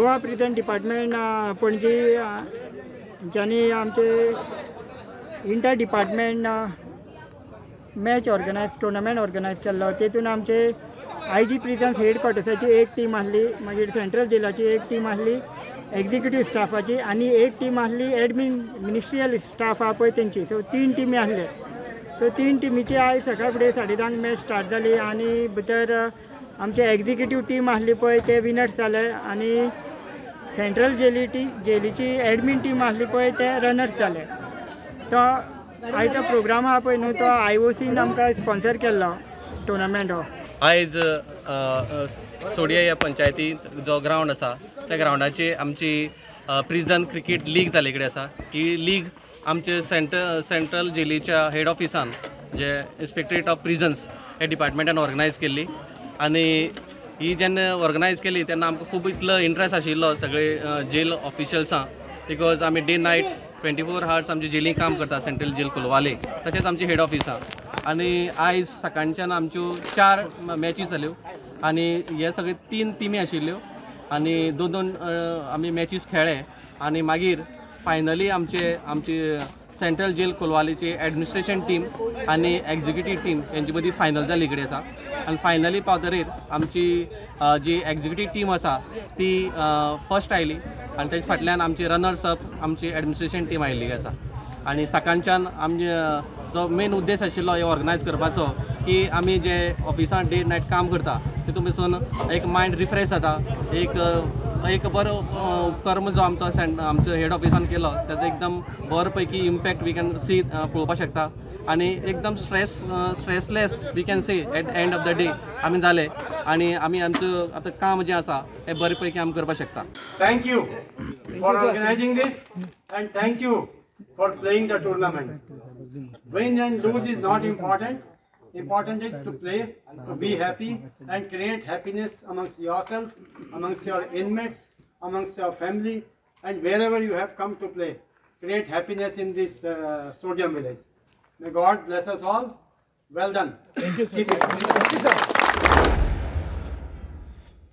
Goa prison department Panaji हांच्यांनी आमचे inter department match organise tournament organise केल्लो. तेतून आमचे आय जी प्रिजन्स हेड क्वॉर्टर्साची एक टीम आसली, मागीर सेंट्रल जेलाची एक टीम आसली, एग्जिक्युटीव स्टाफाची, आनी एक टीम आसली एडमीन मिनिस्ट्रियल स्टाफ आहा पळय तेंची. सो 3 टिमी आसले. सो 3 टिमीची आयज सकाळ फुडें 10:30 मॅच स्टार्ट जाली आनी भितर आमचे एग्जिक्युटीव टीम आसली पळय ते विनर्स जाले आनी सेंट्रल जेलीची एडमीन टीम आसली पळय ते रनर्स जाले. तो आयचो प्रोग्राम आहा पळय न्हू तो IOCन आमकां स्पॉन्सर केल्लो टुर्नामेंट हो. आयज सोडिया ह्या पंचायतींत जो ग्रावंड आसा त्या ग्रावंडाची आमची प्रिजन क्रिकेट लीग जाल्ले कडेन आसा. ही लीग आमचे सेंट्रल जेलीच्या हेड ऑफिसान जे इन्स्पेक्टरेट ऑफ प्रिजन्स ह्या डिपार्टमेंटान ऑर्गनायज केल्ली आनी ही जेन्ना ऑर्गनायज केली तेन्ना आमकां खूब इतलो इंट्रस्ट आशिल्लो सगळे जेल ऑफिशियल्सां, because आमी डे नायट 24 हावर्स आमची जेलीन काम करता सेंट्रल जेल कोलवाले, तशेंच आमची हेड ऑफिसां. आनी आयज सकाळच्यान आमच्यो 4 मॅची जाल्यो आनी हे सगळे 3 टिमी आशिल्ल्यो आनी 2-2 आमी मॅचीस खेळ्ळे आनी मागीर फायनली आमचे आमची सेंट्रल जेल कोलवालीची एडमिनिस्ट्रेशन टीम आनी एग्जिक्युटीव टीम हेंचे मदीं फायनल जाल्ली कडेन आसा. आनी फायनली पावतरीर आमची जी एग्जिक्युटीव टीम आसा ती फर्स्ट आयली आनी तेजे फाटल्यान आमची रनर्स अप आमची एडमिनिस्ट्रेशन टीम आयिल्ली आसा. आनी सकाळच्यान आमचे जो मेन उद्देश आशिल्लो हे ऑर्गनायज करपाचो की आमी जे ऑफिसान डे नायट काम करता तितून पसून एक मायंड रिफ्रेश जाता, एक बरो उपक्रम जो आमचो आमचो हेड ऑफिसान केलो ताजो एकदम बरो पैकी इम्पॅक्ट we can see पळोवपाक शकता आनी एकदम stressless we can see at end of the day आमी जाले आनी आमी आमचो आतां काम जें आसा हें बरे पैकी आमी करपाक शकता. Thank you for organising this and thank you for playing the tournament. Win and lose is not important. Important is to play, to be happy and create happiness amongst yourself, amongst your inmates, amongst your family and wherever you have come to play. Create happiness in this Sodium village. May God bless us all. Well done. Thank you, sir. Keep it. Thank you, sir.